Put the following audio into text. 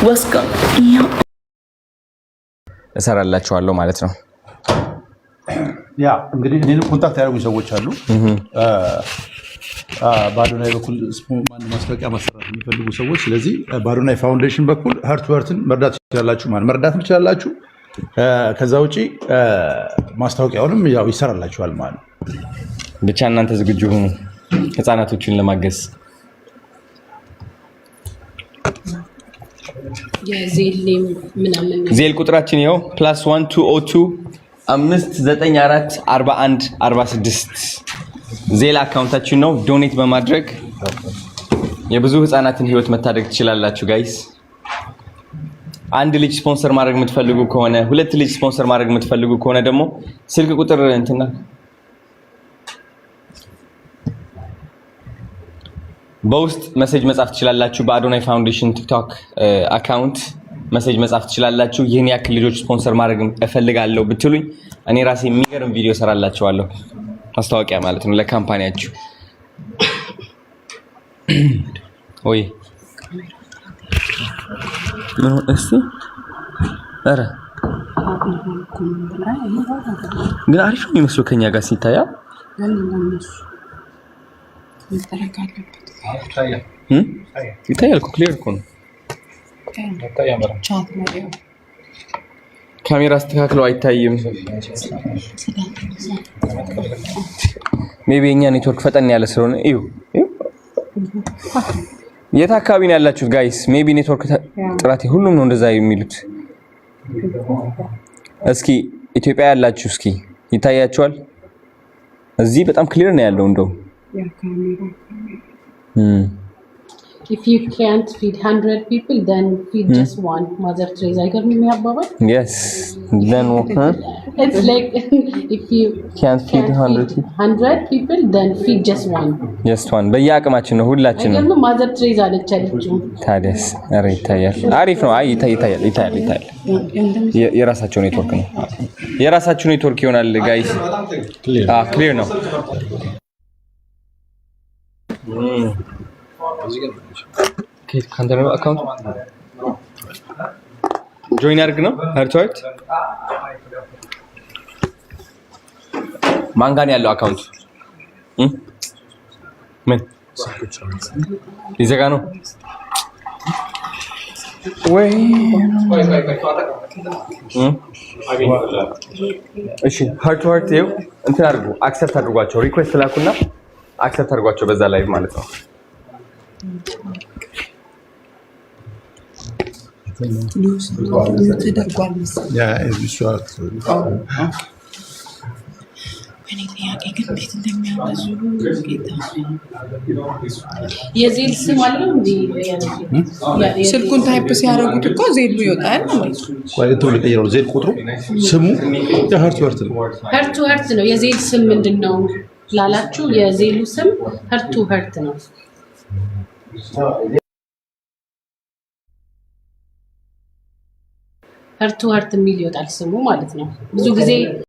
What's going እሰራላችኋለሁ ማለት ነው። Yeah፣ እንግዲህ እኔንም contact ያደረጉኝ ሰዎች አሉ። በአዶናይ በኩል ማስታወቂያ ማሰራት የሚፈልጉ ሰዎች። ስለዚህ በአዶናይ ፋውንዴሽን በኩል Heart to Heart ን መርዳት ትችላላችሁ፣ ማለት መርዳት ትችላላችሁ። ከዛ ውጪ ማስታወቂያውንም ያው ይሰራላችኋል ማለት ነው። ብቻ እናንተ ዝግጁ ሁኑ ህፃናቶችን ለማገዝ። የ Zelle ም ምናምን። Zelle ቁጥራችን ይኸው +1 202 594 41 46 Zelle account ኣችን ነው። Donate በማድረግ የብዙ ህፃናትን ህይወት መታደግ ትችላላችሁ guys። አንድ ልጅ ስፖንሰር ማድረግ የምትፈልጉ ከሆነ፣ ሁለት ልጅ ስፖንሰር ማድረግ የምትፈልጉ ከሆነ ደግሞ ስልክ ቁጥር እንትና በውስጥ message መጻፍ ትችላላችሁ። በአዶናይ ፋውንዴሽን ቲክቶክ account message መጻፍ ትችላላችሁ። ይህን ያክል ልጆች ስፖንሰር ማድረግ እፈልጋለሁ ብትሉኝ እኔ ራሴ የሚገርም ቪዲዮ ሰራላችኋለሁ። ማስታወቂያ ማለት ነው ለ company ያችሁ። ወይ ምን እስቲ፣ ኧረ ግን አሪፍ ነው የሚመስለው ከኛ ጋር ሲታያ። ይታያል እኮ፣ clear እኮ ነው። ካሜራ አስተካክለው አይታይም። Maybe የኛ ኔትወርክ ፈጠን ያለ ስለሆነ እዩ። የት አካባቢ ነው ያላችሁት guys? Maybe ኔትወርክ ጥራት ሁሉም ነው እንደዛ የሚሉት። እስኪ ኢትዮጵያ ያላችሁ እስኪ ይታያችኋል? እዚህ በጣም clear ነው ያለው እንደው። If you can't feed 100 people, then feed just one. Mother Teresa፣ አይገርምም ያባባል? Yes, then It's like if you can't feed 100 100 people, then feed just one. Just one። በየአቅማችን ነው ሁላችንም። አይገርምም? Mother Teresa አለች ያለችው። ታዲያስ፣ ኧረ ይታያል። አሪፍ ነው። አይ ይታያል፣ ይታያል፣ ይታያል። የራሳቸው ኔትወርክ ነው። የራሳቸው ኔትወርክ ይሆናል guys። Clear ነው። ከአንተ ነው account join አድርግ ነው Heart to Heart። ማን ጋር ነው ያለው account? ምን ሊዘጋ ነው ወይ? እሺ፣ Heart to Heart ይኸው እንትን አድርጉ፣ accept አድርጓቸው፣ request ላኩና accept አድርጓቸው በዛ live ማለት ነው። ተደርጓል መሰለኝ። እኔ ጥያቄ ግን እንዴት እንደሚያበዙ ጌታ። የ Zelle ስም አለው እንዴ? ስልኩን type ሲያደርጉት እኮ Zelle ኡ ይወጣል ማለት ነው። ቆይ፣ እንትኑ ልቀይረው። Zelle ቁጥሩ ስሙ የ Heart to Heart ነው። Heart to Heart ነው። የ Zelle ስም ምንድን ነው ላላችሁ የ Zelle ኡ ስም Heart to Heart ነው። Heart to Heart የሚል ይወጣል ስሙ ማለት ነው። ብዙ ጊዜ።